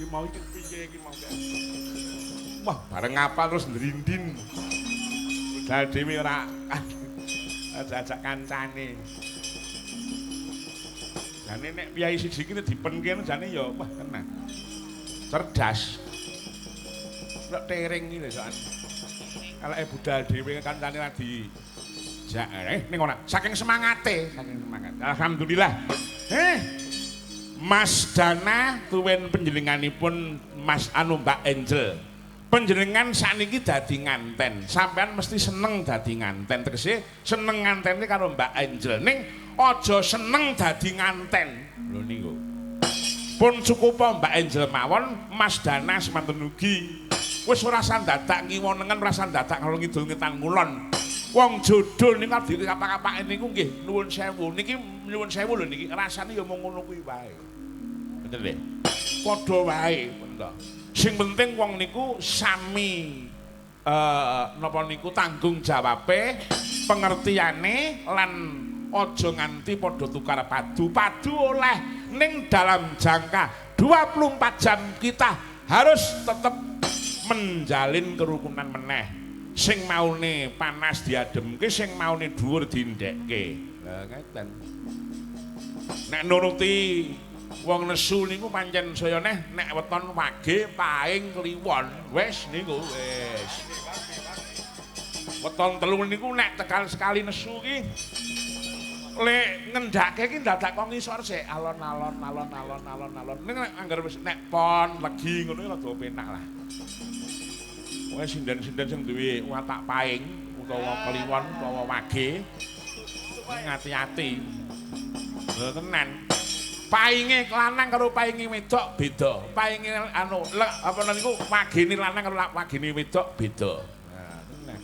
Iki mau iki piye iki mau. Wah, bareng ngapal terus ndrindin. Budal dhewe ora ajak-ajak kancane. Jane nek piyai siji iki dipenke jane ya wah tenan. Cerdas. Nek tering iki lho sokan. Eleke budal dhewe kancane ra di jak ning ora saking semangate, saking semangat. Alhamdulillah. Mas Dana tuwin panjenenganipun Mas anu Mbak Angel. Panjenengan sakniki dadi nganten. Sampean mesti seneng dadi nganten. Tegese seneng ngantene karo Mbak Angel. Ning aja seneng dadi nganten. Lho niku. Pun cukup Mbak Angel mawon, Mas Dana semanten ugi. Wis ora sandadak ngiwa nengen, ora sandadak ngalor ngidul ngetan ngulon. Wong jodoh niku abdi kapak-kapake niku nggih nuwun sewu. Niki nuwun sewu lho niki rasane ya mung ngono kuwi wae. Bener nggih? Padha wae, ngono. Sing penting wong niku sami napa niku tanggung jawabe, pengertiane lan aja nganti padha tukar padu. Padu oleh ning dalam jangka 24 jam kita harus tetep menjalin kerukunan meneh. Sing maune panas diademke, sing maune dhuwur dindhekke. Lah ngeten. Nek nuruti wong nesu niku pancen saya neh nek weton wage paing kliwon wis niku wis. Weton telu niku nek tekan sekali nesu ki lek ngendhake ki dadak kok ngisor sik alon-alon alon-alon alon-alon. Ning nek angger wis nek pon legi ngono rada penak lah. Pokoke sinden-sinden sing duwe watak paing utawa kliwon utawa wage ngati-ati. Lho tenan. Painge lanang karo painge wedok beda. Painge anu apa niku wagene lanang karo wagene wedok beda. Nah, tenan.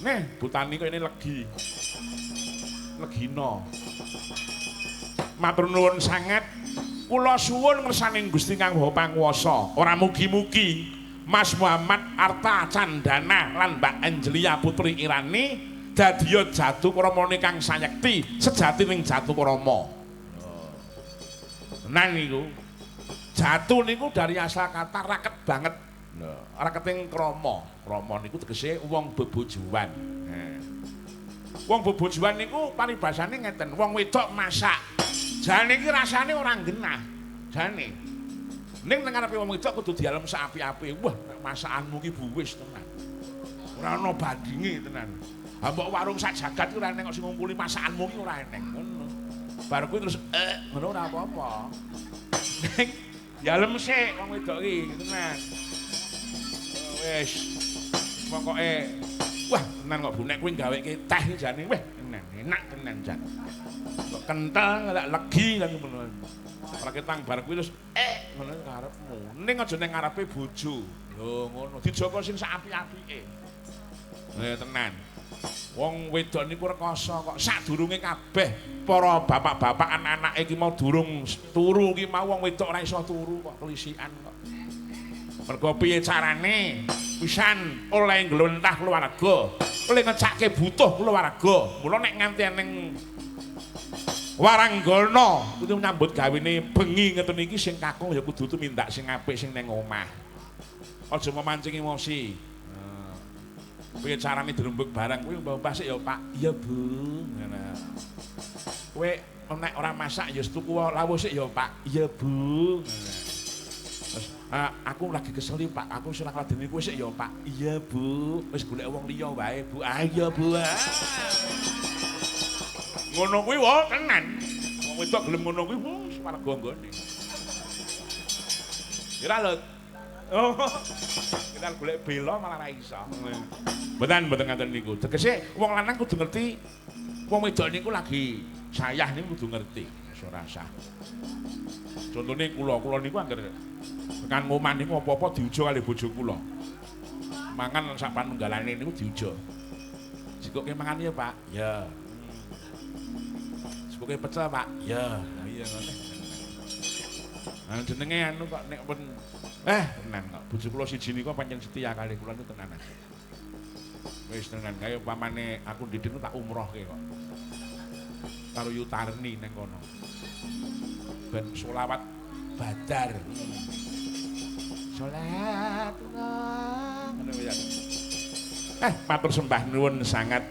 Neh, butani kok ini legi. Legina. Matur nuwun sanget. Kula suwun ngersane Gusti Kang Maha Panguwasa. Ora mugi-mugi Mas Muhammad Arta Candana lan Mbak Angelia Putri Irani dadiya jatuh krama kang sayekti sejatining jatuh krama. Tenan niku. Jatuh niku dari asal kata raket banget. Lho, raketing krama. Krama niku tegese wong bebojoan. Wong bebojoan niku paribasane ngeten, wong wedok masak. Jane iki rasane ora genah. Jane. Ning nang ngarepe wong wedok kudu dialem sak apik-apike. Wah, masakanmu ki buwis tenan. Ora ana bandinge tenan. Ha mbok warung sak jagat ki ora eneng kok sing ngumpuli masakanmu ki ora eneng ngono. Bar kuwi terus ngono ora apa-apa. Ning dialem sik wong wedok ki tenan. Wis. Pokoke wah tenan kok Bu nek kuwi gaweke teh jane weh tenan enak tenan jan. Kok kental lek legi lan ngono. Ora ketang bar kuwi terus ngono karepmu. Ning aja ning ngarepe bojo. Lho ngono dijaga sing sak apik-apike. Tenan. Wong wedok niku rekoso kok sadurunge kabeh para bapak-bapak anak-anake iki mau durung turu iki mau wong wedok ora iso turu kok kelisikan kok. Mergo piye carane pisan oleh nglontah keluarga, oleh ngecake butuh keluarga. Mula nek nganti ning waranggana kudu nyambut gawene bengi ngeten iki sing kakung ya kudu tumindak sing apik sing ning omah. Aja memancing emosi. Piye carane dirembug barang kuwi mbah sik ya Pak. Iya Bu. Ngono. Kowe nek ora masak ya tuku lawuh sik ya Pak. Iya Bu. Terus aku lagi kesel Pak, aku wis ora ngladeni kowe sik ya Pak. Iya Bu. Wis golek wong liya wae Bu. Ah iya Bu. Ngono kuwi wae tenan. Wong wedok gelem ngono kuwi swarga nggone. Kira lho. Oh. Kita golek bela malah ra iso. Mboten mboten ngaten niku. Tegese wong lanang kudu ngerti wong wedok niku lagi sayah niku kudu ngerti. Wis ora sah. Contone kula, kula niku angger tekan omah niku apa-apa diujo kali bojo kula. Mangan sak panunggalane niku diujo. Jikoke mangan ya, Pak? Ya. Jikoke pecel, Pak? Ya. Iya ngono. Nah jenenge anu kok nek pun tenan kok. Bojo kula siji niku pancen setia kali kula niku tenanan. Wis tenan kaya pamane aku ndidin tak umrohke kok. Karo Yutarni nang kono. Ben selawat badar. Salat ngono ya. Matur sembah nuwun sangat.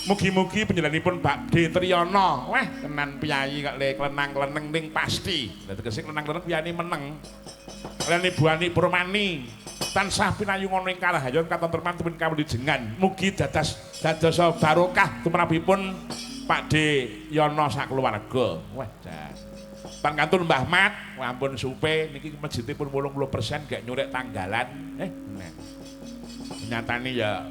Mugi-mugi panjenenganipun Pakde Triyono. Wah, tenan piyayi kok le klenang-kleneng ning pasti. Lah tegese klenang-kleneng piyayine meneng. Lan Ibu Ani Purmani tansah pinayungan ing karahayon katentreman tumin kawilijengan. Mugi dados dadosa barokah tumrapipun Pakde Yono sakeluarga. Wah, jan. Pangkantun Mbah Mat, ampun supe niki masjidipun 80% gak nyurek tanggalan. Nek. Nyatane ya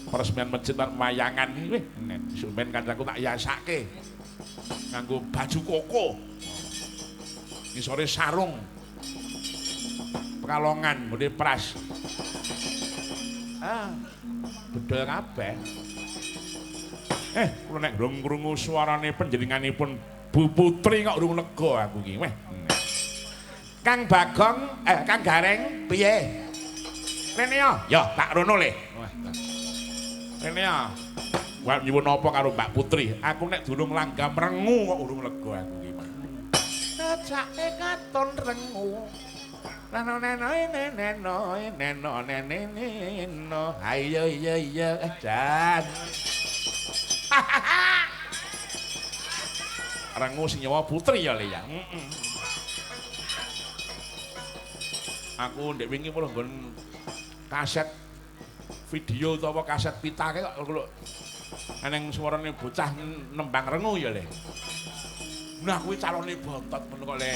peresmian masjid lan wayangan iki wih nek sampean kancaku tak yasake. Nganggo baju koko. Ngisore sarung. Pekalongan nggone pras. Ah, bedol kabeh. Kula nek durung krungu suarane panjenenganipun Bu Putri kok urung lega aku iki. Weh. Kang Bagong, Kang Gareng piye? Rene yo. Ya, tak rono le. Wah. Rene yo. Wah nyuwun apa karo Mbak Putri? Aku nek durung langgam rengu kok urung lega aku iki. Cacake katon rengu. Neno neno neno neno neno. Ayo iya iya jan. Rengu sing nyawa Putri ya le ya. Heeh. Aku ndek wingi mulo nggon kaset video utawa kaset pita kae kok lho eneng suarane bocah nembang rengu ya le. Nah kuwi calone bontot ngono kok le.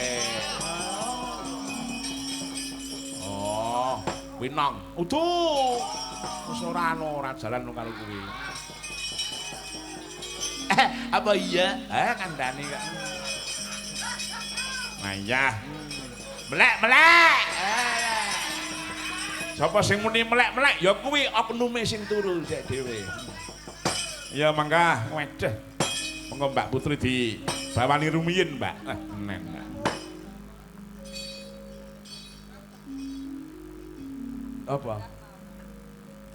Oh, winong. Uduh. Wis ora ana ora jalan karo kuwi. Apa iya? Kandhane kok. Mayah. Melek-melek. Sapa sing muni melek-melek ya kuwi oknume sing turu sik dhewe. Ya mangga wedeh. Monggo Mbak Putri dibawani rumiyin, Mbak. Nen. Apa?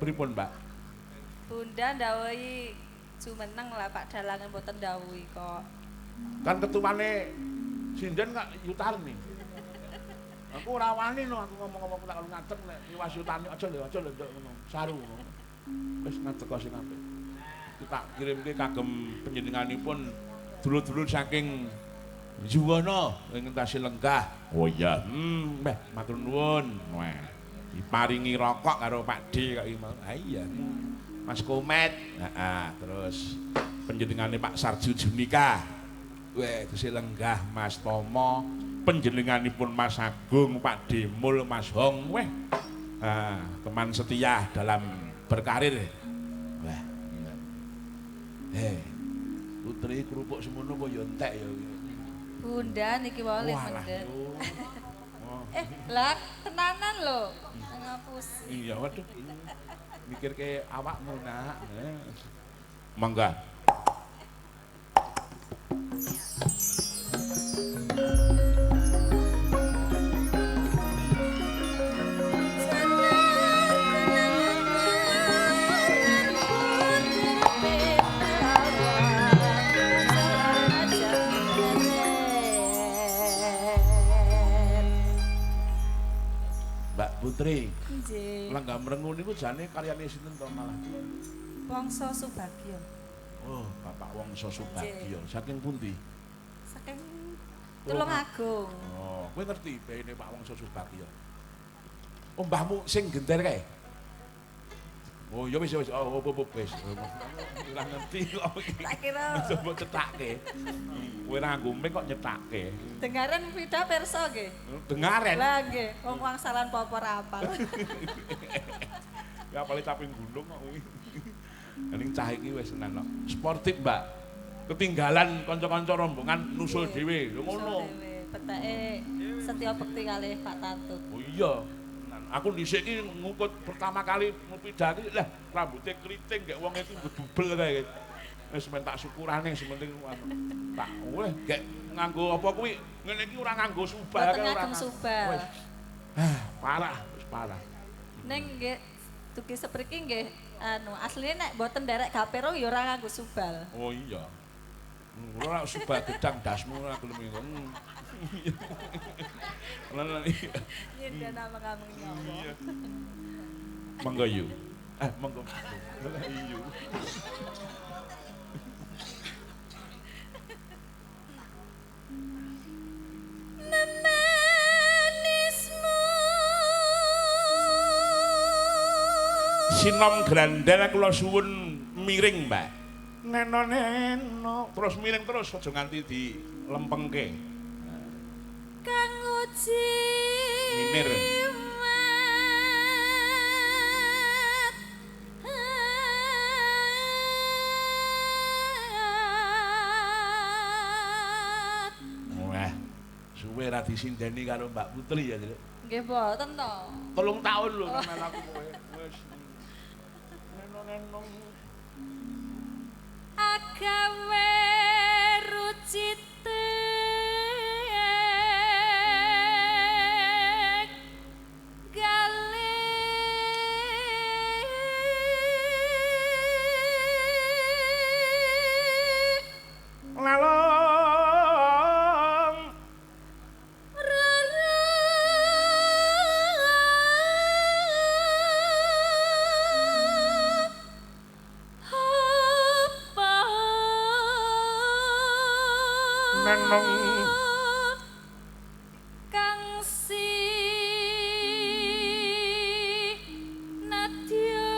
Pripun, Mbak? Bunda ndhawuhi jumeneng lah Pak Dalange mboten ndhawuhi kok. Kan ketuane sinden kok Yutarni. Aku ora wani no aku ngomong-ngomong tak kalau ngadeg nek liwas Yutarni aja lho nduk ngono. Saru ngono. Wis ngadeg sing apik. Tak kirimke kagem panjenenganipun dulur-dulur saking Juwana ing tasih lenggah. Oh iya. Mbah matur nuwun. Wah. Diparingi rokok karo Pak D kok iki mau. Ha iya. Mas Komet. Heeh, terus panjenengane Pak Sarju Junika. Weh, tesih lenggah Mas Tomo, panjenenganipun Mas Agung, Pak Demul, Mas Hong. Weh. Ah, teman setia dalam berkarir. Wah. Putri kerupuk semono apa ya entek ya. Bunda niki wae mendhet. Lah tenanan lho. Ngapusi. Iya, waduh. Mikirke awakmu, Nak. Mangga. Mbak Putri. Nggih. Langgam rengu niku jane karyane sinten to malah? Wongso Subagio. Oh, Bapak Wongso Subagio. Saking pundi? Saking Tulungagung. Oh, kowe ngerti bene Pak Wongso Subagio? Oh, mbahmu sing gender kae? Oh, ya wis wis. Oh, wis. Ora ngerti kok. Tak kira coba cethake. Kowe ora nganggo mic kok nyethake. Dengaren pida pirsa nggih. Dengaren. Lah nggih, wong wangsalan popor apal. Ya apale caping gunung kok kuwi. Ning cah iki wis tenan kok. Sportif, Mbak. Ketinggalan kanca-kanca rombongan nusul dhewe. Lho ngono. Peteke setya bekti kalih Pak Tantut. Oh iya. Aku dhisik iki ngukut pertama kali ngupida iki lah rambutnya keriting gek wong iki bebel kae. Wis men tak syukurane sing penting tak oleh gek nganggo apa kuwi ngene iki ora nganggo subal kae ora. Subal. Wis. Parah, wis parah. Ning nggih dugi sepriki nggih anu asline nek mboten nderek gapero ya ora nganggo subal. Oh iya. Ora subal gedang dasmu ora gelem iku. Lah iya. Nyinden ameng-ameng nyawa. Monggo yu. Monggo. Yu. Memanismu. Sinom grandel kula suwun miring, Mbak. Neno-neno terus miring terus aja nganti dilempengke. Kang uji Minir. Wah, suwe ra disindeni karo Mbak Putri ya, Trik. Nggih mboten to. 3 tahun lho sampean aku kowe. Wis. Neno-neno. Agawe rucite galih Lalong Nenong. Kang si nadya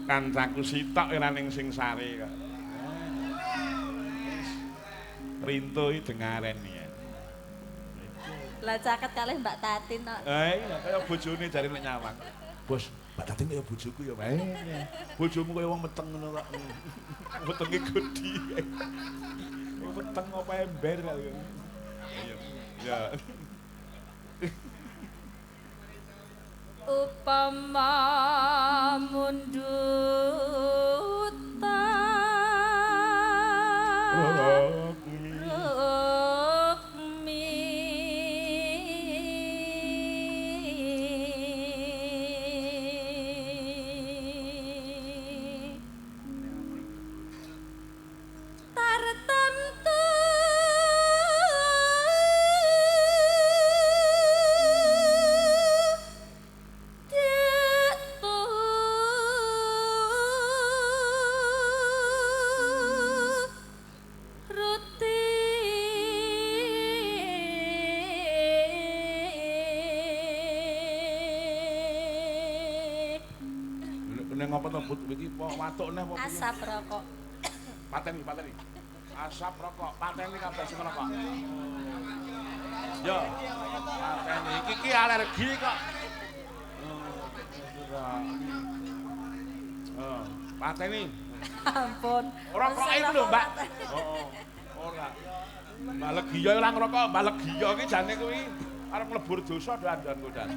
kancaku sitok ora ning sing sare kok. Rinto iki dengaren ya. Lah caket kalih Mbak Tatin kok. Iya kaya bojone jare nek nyawang. Bos, Mbak Tatin kaya bojoku ya, Pak. Bojomu kaya wong meteng ngono kok. Wetenge gedhi. Weteng apa ember kok. Iya. Ya. Upama mundut rukmi tartemtu Iki watuk neh apa piye? Asap rokok. Pateni, pateni. Asap rokok, pateni kabeh sing rokok. Yo. Pateni iki ki alergi kok. Oh, pateni. Ampun. Rokoke iku lho, Mbak. Heeh. Ora. Mbak Legiya ora ngrokok, Mbak Legiya ki jane kuwi arep mlebur dosa dandan kodan.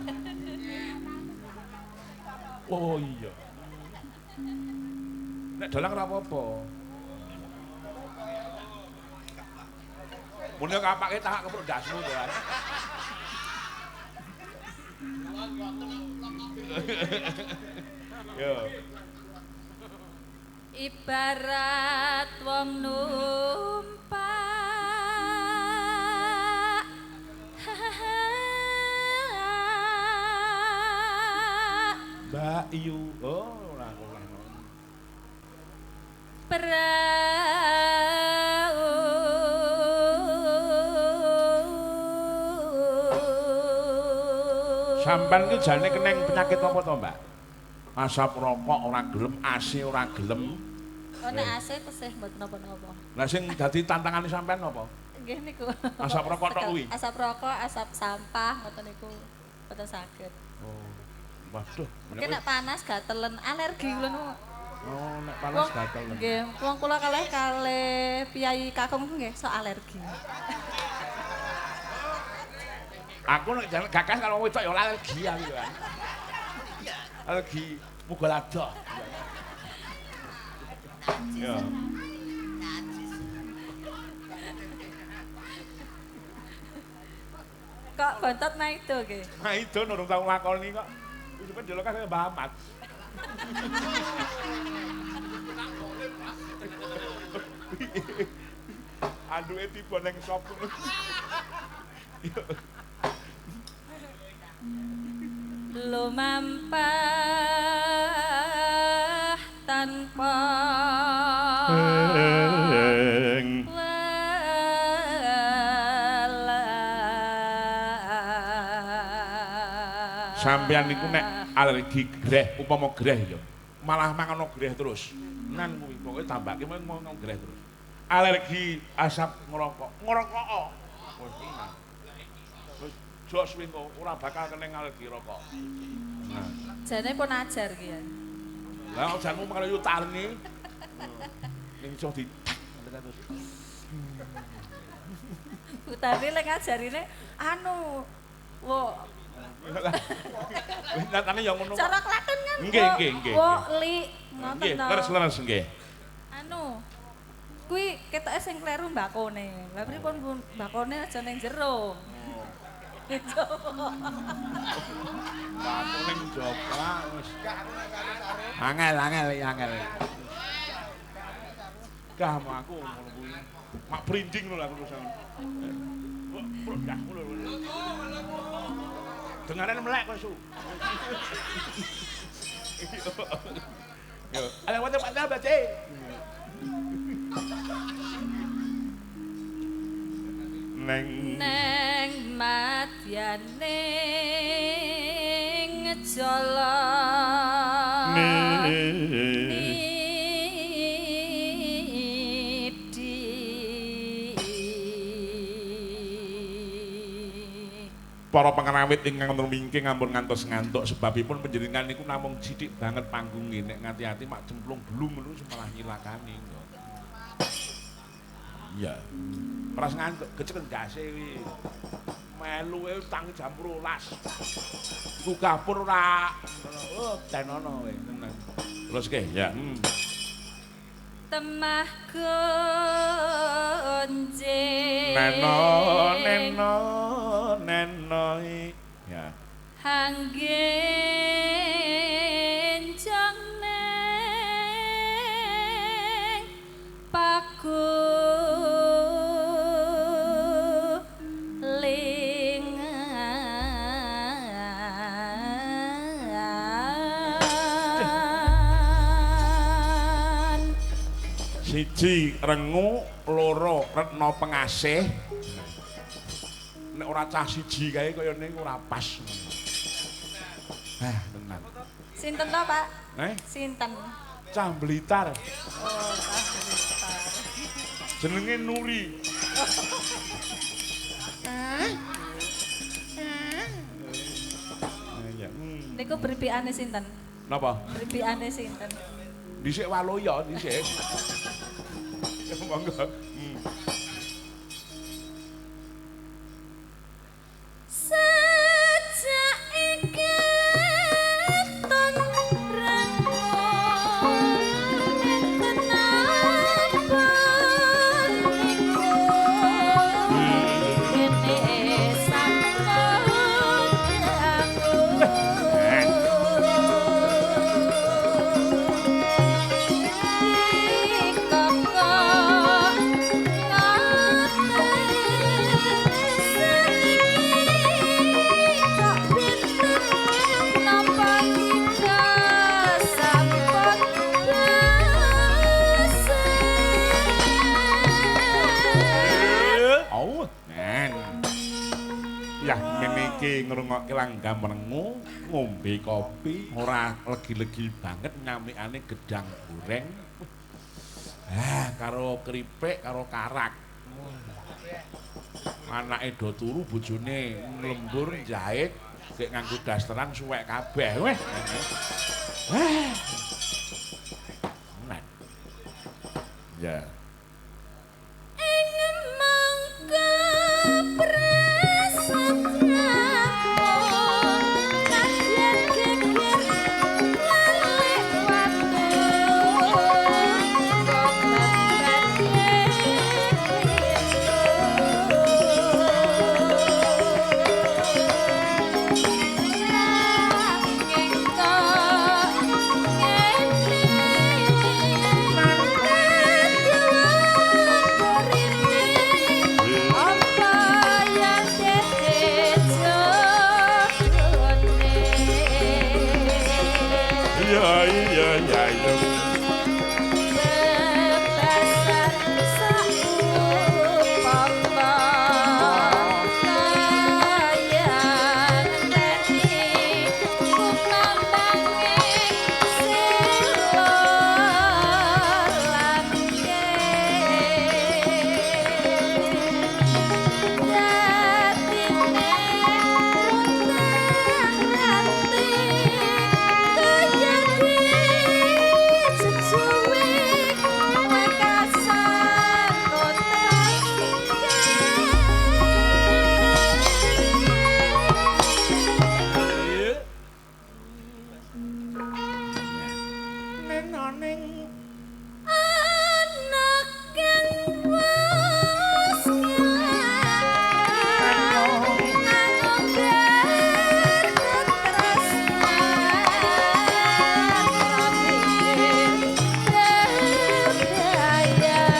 Oh iya. Nek dalang ora apa-apa. Mune kapake tak kepruk ndasmu to. Yo. Ibarat wong numpak Mbak Iyu. Oh, ora ora. Sampan ki jane keneng penyakit apa to, Mbak? Asap rokok ora gelem, AC ora gelem. Oh, nek AC tesih mboten napa-napa. Lah sing dadi tantangane sampean apa? Nggih niku. Asap rokok tok kuwi. Asap rokok, asap sampah ngoten niku mboten saged. Oh. Waduh, mungkin nek panas gatelen, alergi kula niku. Oh, nek panas gatelen. Nggih, wong kula kalih kalih piyayi kakung nggih sok alergi. Aku nek gagas karo wedok ya alergi aku ya. Alergi muga ladoh. Ya. Kok bontot maido nggih? Maido urung tau nglakoni kok. Wis ben delok kaya Mbah Ahmad. Anduke tiba ning sop. Lumampah tanpa sampeyan niku nek alergi greh upama greh ya malah mangan greh terus. Nang kuwi pokoke tambake mangan greh terus. Alergi asap ngerokok, ngerokok. Wis tenan. Wis jos kuwi engko ora bakal kena alergi rokok. Nah. Jane pun ajar ki ya. Lah ojanmu karo yu tarni. Ning iso di terus. Bu Tani lek ngajarine anu wo nyatane ya ngono. Cara klaten kan. Nggih, nggih, nggih. Wo li ngoten to. Leres-leres nggih. Anu kuwi ketoke sing kleru mbakone. Lah pripun Bu mbakone aja ning jero. Mbako ning jaba wis. Angel, angel, angel. Gah mau aku ngono kuwi. Mak brinding lho aku terus. Kok dah ngono lho. Dengaren melek kowe su. Yo, ala wate pak bace. Neng neng madyane ngejala para pengrawit ingkang wonten wingking ampun ngantos ngantuk sebabipun panjenengan niku namung sithik banget panggunge nek ngati-ati mak cemplung blung ngono malah nyilakani. Iya. Pras ngantuk gecek ndase kuwi. Melu e tangi jam 12. Iku kapur ora. Oh, tenono kowe tenan. Terus ke ya. Temah gonjing. Neno neno neno ya. Hanggen jong neng paku siji rengu, loro retno pengasih. Nek ora cah siji kae kaya ning ora pas. Ah, tenan. Sinten to, Pak? Eh? Sinten? Cah Blitar. Oh, cah Blitar. Jenenge Nuri. Niku bribikane sinten? Napa? Bribikane sinten? Dhisik Waloyo dhisik. Monggo. Sejak keton rengu kenapa niku kene santen aku. Iki ngrungokke langgam rengu, ngombe kopi, ora legi-legi banget nyamikane gedang goreng. Ah, karo keripik, karo karak. Anake do turu, bojone nglembur njahit, gek nganggo dasteran suwek kabeh. Weh. Ah. Nah. Ya. Ing mangka prasetya Iya iya iya iya. Bebasan saupama kaya ngenteni kumambange sila langke dadine runtang-ranting kaya dijejuwi wekasan kotak. Nenoning Anak kang wis kelangan angger tetresnan mikir kebayar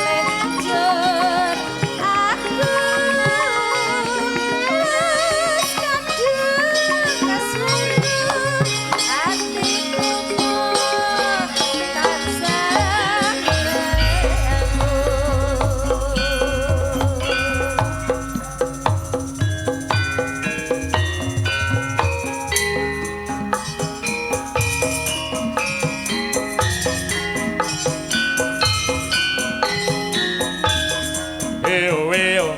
Lecur aku wis kadung kesuruh atiku mung tansah ewu. Eo eo.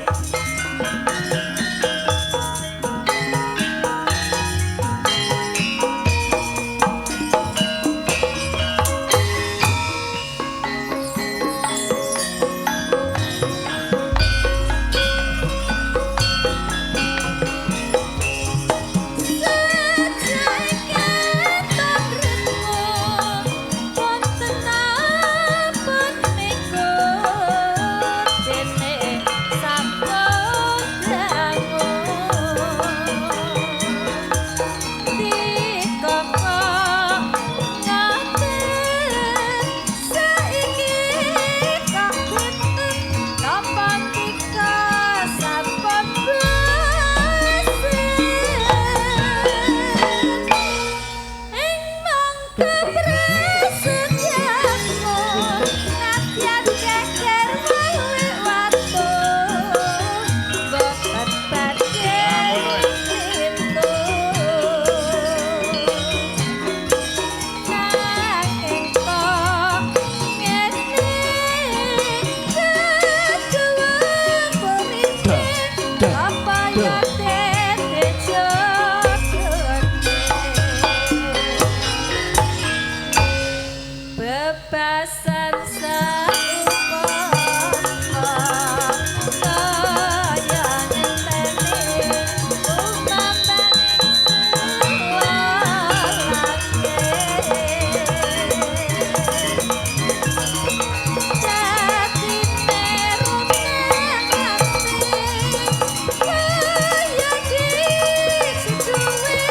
Sampun bosen ing mangka prasetyamu nadyan geger wae watu boten badhe kintu nanging kok ngene keduwe puripe apa ya dene jodone bebasan saupama kaya ngenteni kumambange sila dadine runtang-ranting kaya dijejuwi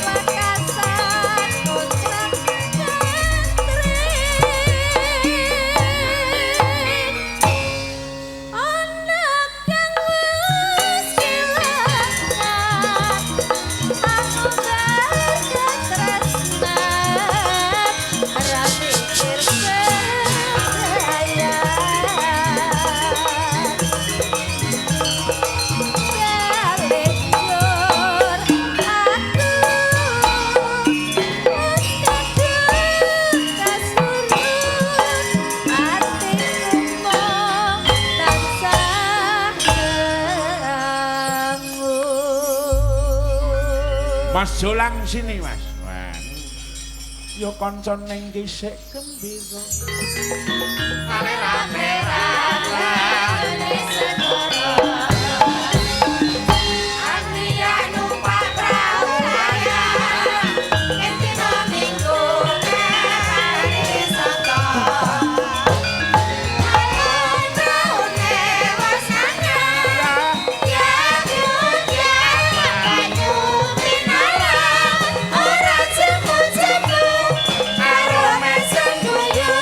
wekasan kontrak kantri. Ana kang wis kelangan aku berketresnan ra mikir kebayan Lecur aku wis kadung kasurut atiku mung tansah ewu. Mas Jolang sini, Mas. Wah. Ya kanca ning dhisik gembira. Ora jemu-jemu karo mesem guyu.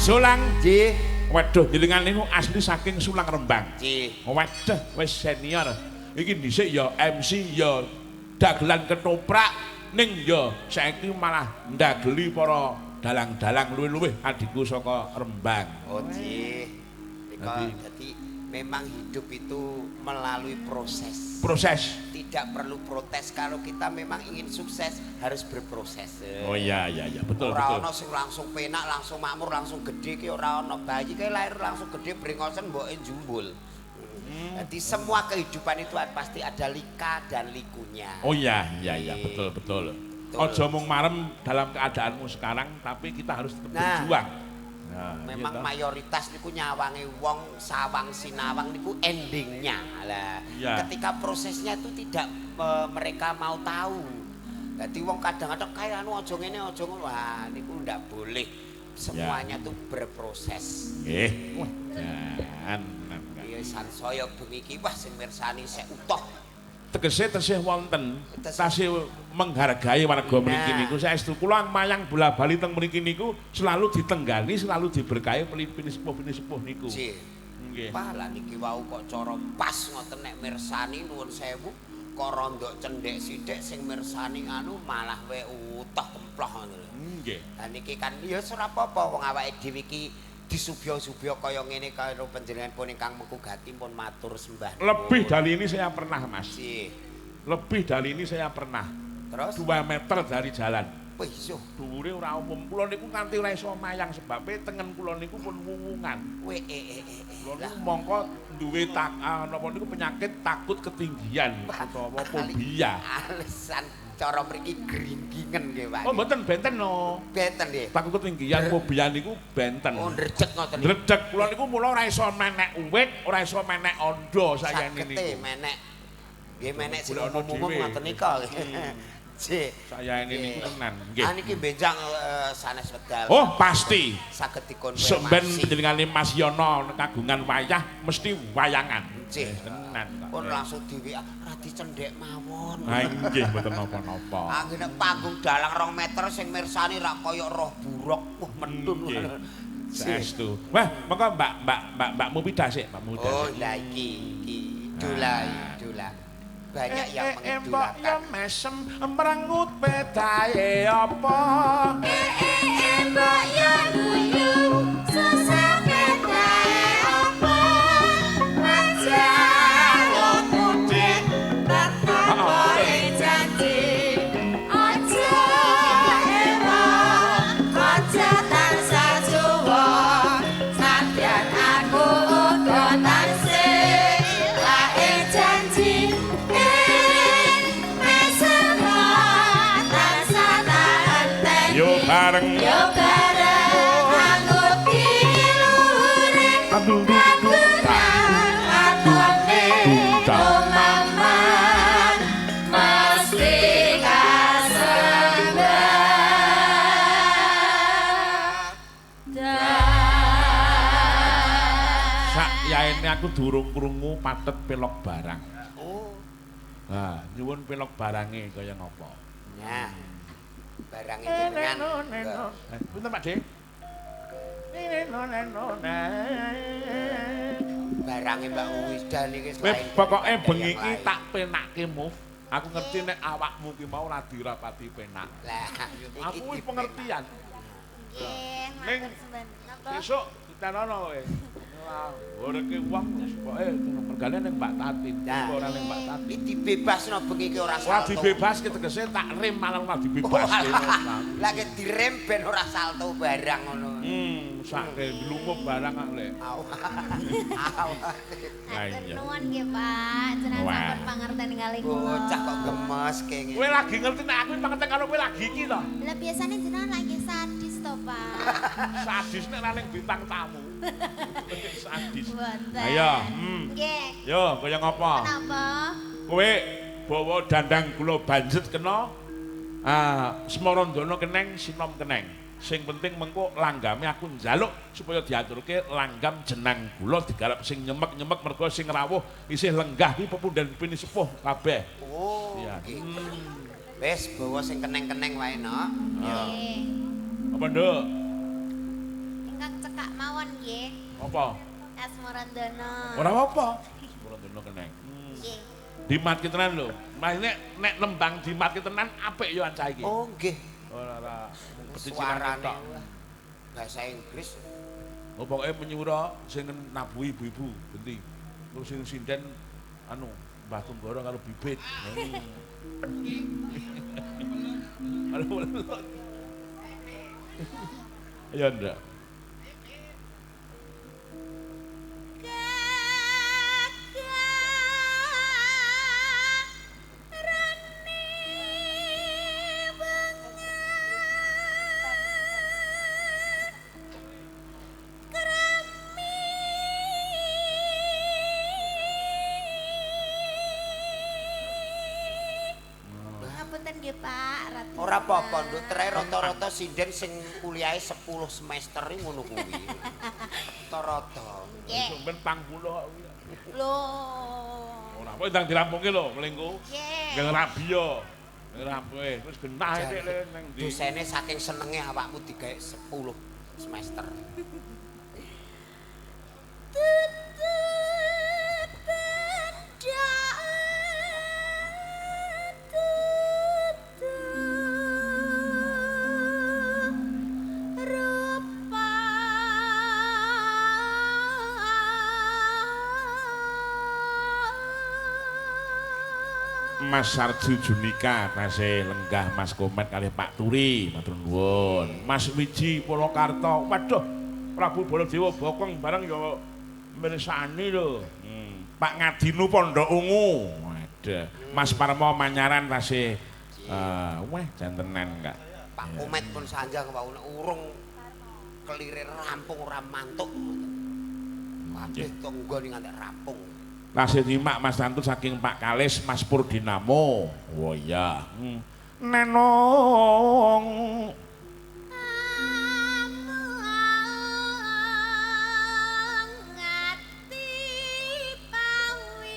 Sulang. Nggih. Waduh, jenengan niku asli saking Sulang Rembang. Nggih. Waduh, wis senior. Iki dhisik ya MC ya dagelan ketoprak ning ya saiki malah ndageli para dalang-dalang luwih-luwih adikku saka Rembang. Oh nggih. Dadi memang hidup itu melalui proses. Proses. Tidak perlu protes, kalau kita memang ingin sukses harus berproses. Oh iya iya iya, betul ora betul. Ora ono sing langsung penak, langsung makmur, langsung gede ki ora ono. Bayi ki lahir langsung gede brengosen mboke jumbul. Jadi semua kehidupan itu pasti ada lika dan likunya. Oh iya iya iya, betul betul. Ojo mung marem dalam keadaanmu sekarang, tapi kita harus tetap berjuang. Nah, memang gitu. Mayoritas niku nyawange wong sawang sinawang niku endingnya lah. Ya. Ketika prosesnya itu tidak mereka mau tahu. Jadi wong kadang-kadang kayak anu aja ngene aja ngono. Wah, niku ndak boleh. Semuanya tuh berproses. Nggih. Wah, jan. Iya sansaya bengi iki wah sing mirsani sek utuh. Tegese tesih wonten, tasih menghargai warga mriki niku. Saestu kula mayang bola-bali teng mriki niku selalu ditenggani, selalu diberkahi pinisepuh-pinisepuh niku. Nggih. Nggih. Wah, lah niki wau kok cara pas ngoten nek mirsani nuwun sewu kok rondok cendhek sithik sing mirsani anu malah we utuh kemploh ngono lho. Nggih. Lah niki kan ya ora apa-apa wong awake dhewe iki disubya-subya kaya ngene karo panjenengan ingkang mengku gati pun matur sembah. Lebih dari ini saya pernah, Mas. Nggih. Lebih dari ini saya pernah. Terus 2 meter dari jalan. Wih, iso. Dhuwure ora umum. Kula niku nganti ora iso mayang sebabe tengen kula niku pun wuwungan. Wih, Kula niku mongko duwe napa niku penyakit takut ketinggian utawa fobia. Alasan cara mriki gringgingen nggih, Pak. Oh, mboten benten no. Benten nggih. Takut ketinggian fobia niku benten. Oh, ndrecek ngoten niku. Ndrecek kula niku mula ora iso menek uwit, ora iso menek ondo sayane niku. Sagete menek. Nggih menek sing umum-umum ngoten nika. Nggih. Sayane niku tenan. Nggih. Ah niki benjang sanes wedal. Oh, pasti. Saged dikonfirmasi. Sampeyan panjenengane Mas Yono kagungan wayah mesti wayangan. Nggih, tenan. Pun langsung di WA, ra dicendhek mawon. Ha nggih mboten napa-napa. Anggene panggung dalang 2 meter sing mirsani ra kaya roh buruk, wah medun. Saestu. Wah, monggo Mbak Mupidah sik, Mbak Mupidah. Oh, lah iki iki idola idola. Banyak yang mengidolakan. Mbok yo mesem merengut pedae apa? Mbok yo guyu susah pedae apa? Aja mudik tanpa janji. Aja ewa kaca tansah suwa. Sanadyan aku uga tansih lae janji. Yo bareng, yo bareng anggoti luhure atone omaman mesti kasembah. Sak yaene aku durung krungu patet pelok barang. Oh. Nah, nyuwun pelok barange kaya ngapa? Nah. Barang jenengan. Punten Pak De. Barange Mbak Wida niki selain pokoke bengi iki tak penakke move. Aku ngerti nek awakmu ki mau ora dirapati penak. Lah, aku wis pengertian. Nggih, matur suwun. Napa? Besok ditanono kowe. Lah, horeke wong pokoke mergane ning Mbak Tatin, ora ning Mbak Tatin. Iki dibebasno bengi iki ora salto. Ora dibebaske tegese tak rem malah ora dibebaske. Lah ki direm ben ora salto barang ngono. Sake glumup barang kok lek. Matur nuwun nggih, Pak. Jenengan sampun pangerten kali kula. Bocah kok gemes kenge. Kowe lagi ngerti nek aku pangerten karo kowe lagi iki to. Lah biasane jenengan lagi sadis to, Pak. Sadis nek ning bintang tamu. Sadis. Ayo. Nggih. Yo, kaya ngapa? Kenapa? Kowe bawa dandang gula banjet kena, Smarandana keneng, sinom keneng. Sing penting mengko langgame aku njaluk supaya diaturke langgam jenang gula digarap sing nyemek-nyemek mergo sing rawuh isih lenggah ki pepundhen pinisepuh kabeh. Oh, iya. Nggih. Wis bawa sing keneng-keneng wae, Nok. Nggih. Apa, Nduk? Ingkang cekap Apa? Asmarandono. Ora apa-apa. Asmarandono keneng. Nggih. Dimatke tenan lho. Mas nek nembang dimatke tenan apik yo ancah iki. Oh nggih. Ora ora pecicilan Suarane tok. bahasa Inggris. Oh pokoke menyura sing nabuhi ibu-ibu genti. Terus sing sinden anu Mbah Tunggara karo Bibit. Aduh. Ayo ndak. Ngapunten nggih Pak, Ratu. Ora apa-apa, Nduk, tere rata-rata sinden sing kuliahe 10 semester iki ngono kuwi. Rata-rata. Nggih. Sampeyan pang kula kok kuwi. Lho. Ora apa ndang dirampungke lho mlengku. Nggih. Nggih rabi yo. Rampung wis genah iki le nang ndi. Dosene saking senenge awakmu digawe 10 semester. Mas Sarju Junika tasih lenggah Mas Komet kalih Pak Turi, matur nuwun. Mas Wiji Purwokarto, waduh Prabu Baladewa bokong bareng ya mirsani lho. Pak Ngadinu Pondok Ungu, waduh. Mas Parmo Manyaran tasih wah jantenan enggak. Pak Komet pun sanjang wau nek urung kelire rampung ora mantuk. Kabeh tangga nganti rampung. Tasih nyimak Mas Tantu saking Pak Kalis, Mas Purdinamo. Oh iya. Nenong Ngati pawi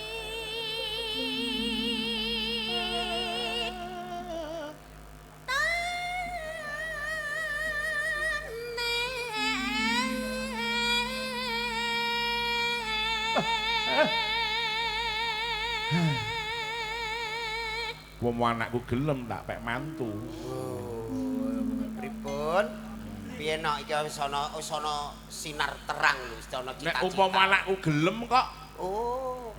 Wong anakku gelem tak pek mantu. Oh, pripun? Piye nok iki wis ana sinar terang lho, wis ana Nek cita-cita. umpama anakku gelem kok. Oh.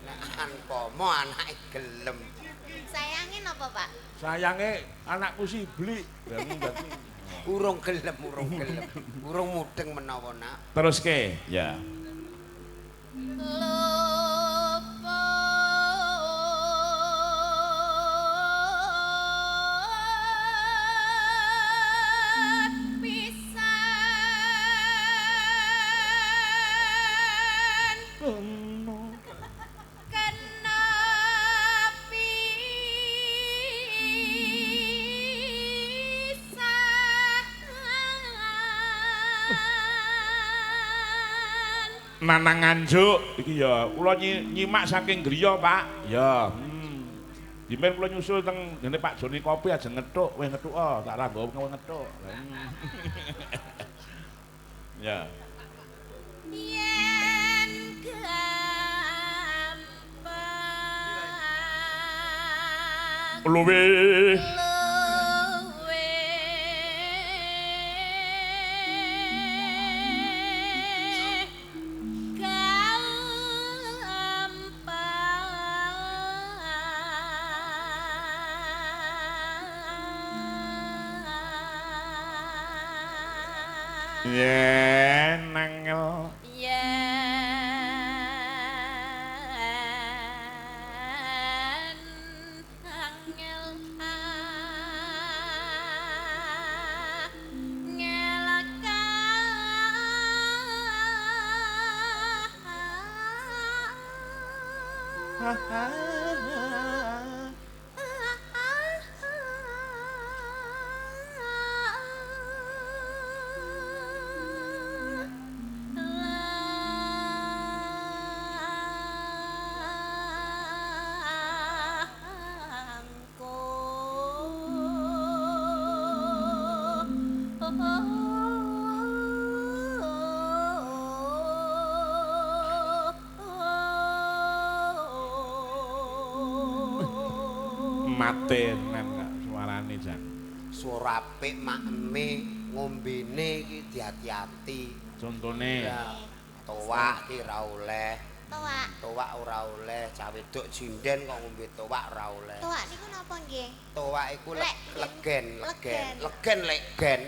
Nek umpama anake gelem. Sayange napa, Pak? Sayange anakku si blik. Lah dadi Urung gelem, urung gelem. Urung mudeng menawa nak. Teruske, ya. Luput pisan kena pisan. Nanang Nganjuk iki ya kula nyimak saking griya, Pak. Ya. Dimen kula nyusul teng ngene Pak Joni kopi aja ngethuk, weh ngethuk oh, tak ra nggawa ngethuk. Ya. Yen gampang Luwih luwih gampang. Yen angel Yen angel Kematinan kok suarane jan. Suara apik makeme ngombene iki diati-ati. Contone toak ki ora oleh. Toak. Toak ora oleh, cah wedok jinden kok ngombe toak ora oleh. Toak niku napa nggih? Toak iku legen, legen, legen, legen.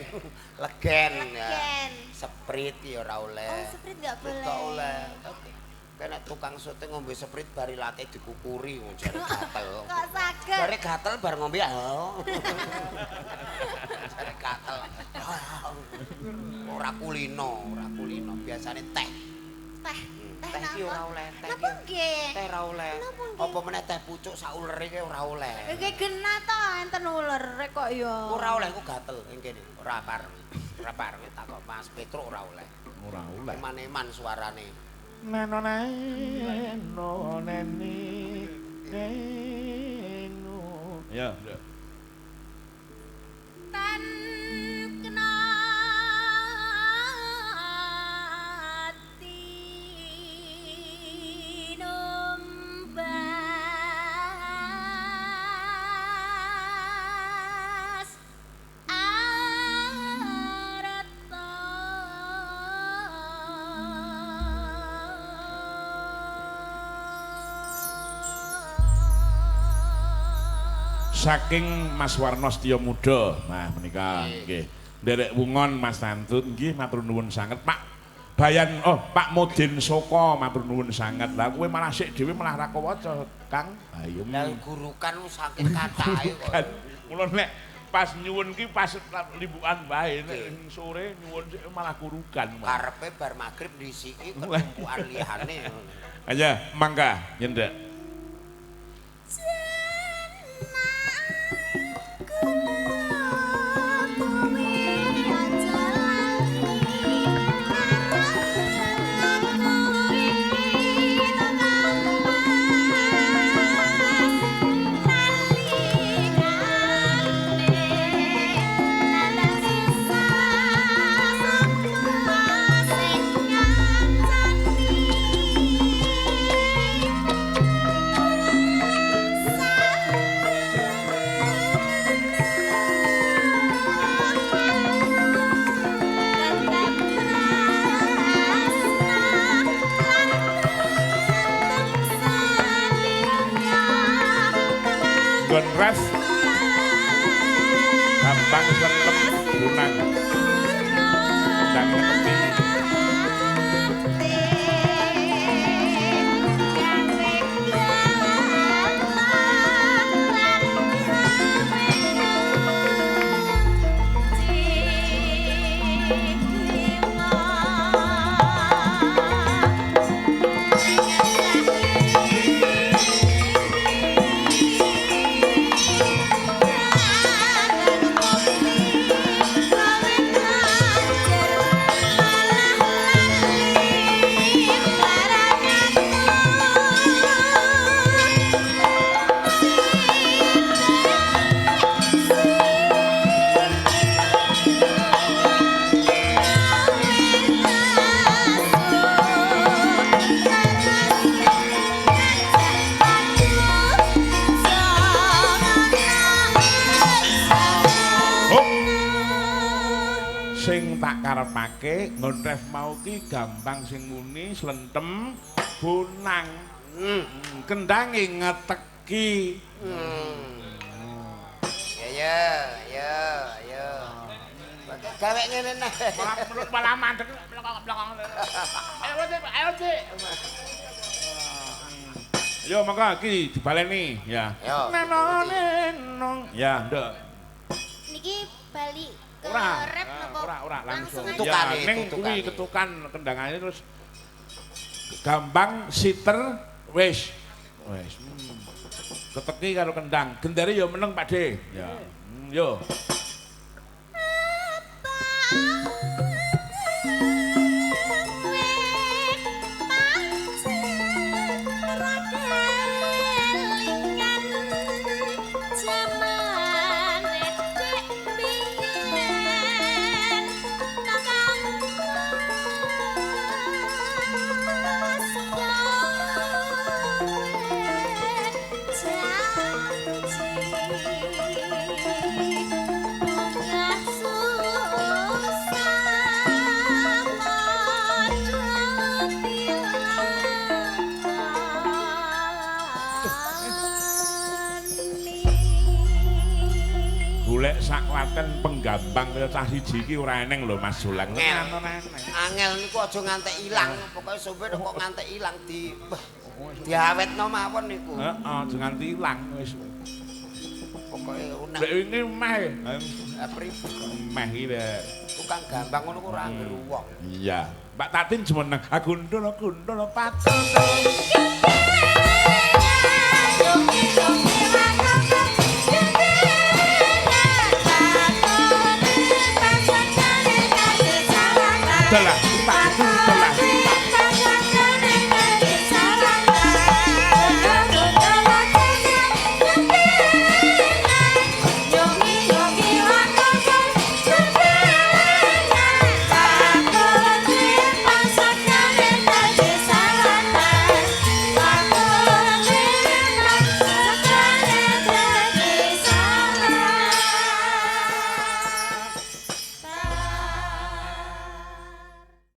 Legen. Seprit ya ora oleh. Oh, seprit enggak boleh. Enggak oleh. Kene tukang sote ngombe seprit bari late dikukuri ngono jare gatel. Kok saged? Jare gatel bar ngombe. Jare gatel. Ora kulino, ora kulino, biasane teh. Teh. Teh ki ora oleh, teh. Napa nggih? Teh ora oleh. Apa meneh teh pucuk sak ulere ki ora oleh. Iki genah to enten ulere kok ya. Ora oleh ku gatel ing kene. Ora pareng. Ora pareng takok Mas Petruk ora oleh. Ora oleh. Eman-eman suarane. Neno neno neni neno. Ya. Tan kena tinumbas arta. Saking Mas Warno Setya Muda. Nah menika nggih. Nderek wungon Mas Tantut nggih matur nuwun sanget Pak Bayan, oh Pak Modin Soko matur nuwun sanget. Lah kowe malah sik dhewe malah ra kawaca Kang. Ayo. Lah gurukan saking kathahe kok. Mula nek pas nyuwun ki pas limbukan wae nek sore nyuwun sik malah kurukan. Karepe bar magrib ndisiki ketumpukan liyane. Ayo mangga nyendhek. Ref gampang sentem bunang dan ngerti. Karepake nggon ref mau ki gampang sing muni slentem bonang. Kendange ngeteki. Ya ya ya. Gawe ngene neh. Malah menurut malah mandek blokok-blokok. Ayo Cik, ayo Cik. Yo monggo iki dibaleni ya. Neno. Ya, nduk. Niki bali ora, ora, ora, langsung. Ya, ning kuwi ketukan kendangane terus gampang siter wis. Wis. Keteki karo kendang. Gendere ya meneng Pak De. Ya. Yo. Janji. Golek sak Klaten penggambang kaya cah siji iki ora eneng lho Mas Jolang. Angel. Ora eneng. Angel niku aja ngantek ilang, pokoke sampe kok ngantek ilang di wah, diawetno mawon niku. Heeh, aja nganti ilang wis. Pokoke nek Lek wingi meh. Pripun Meh iki lek. Tukang gambang ngono ku ora angger wong. Iya. Mbak Tatin jumeneng. Ah gundul gundul patut. Dalah.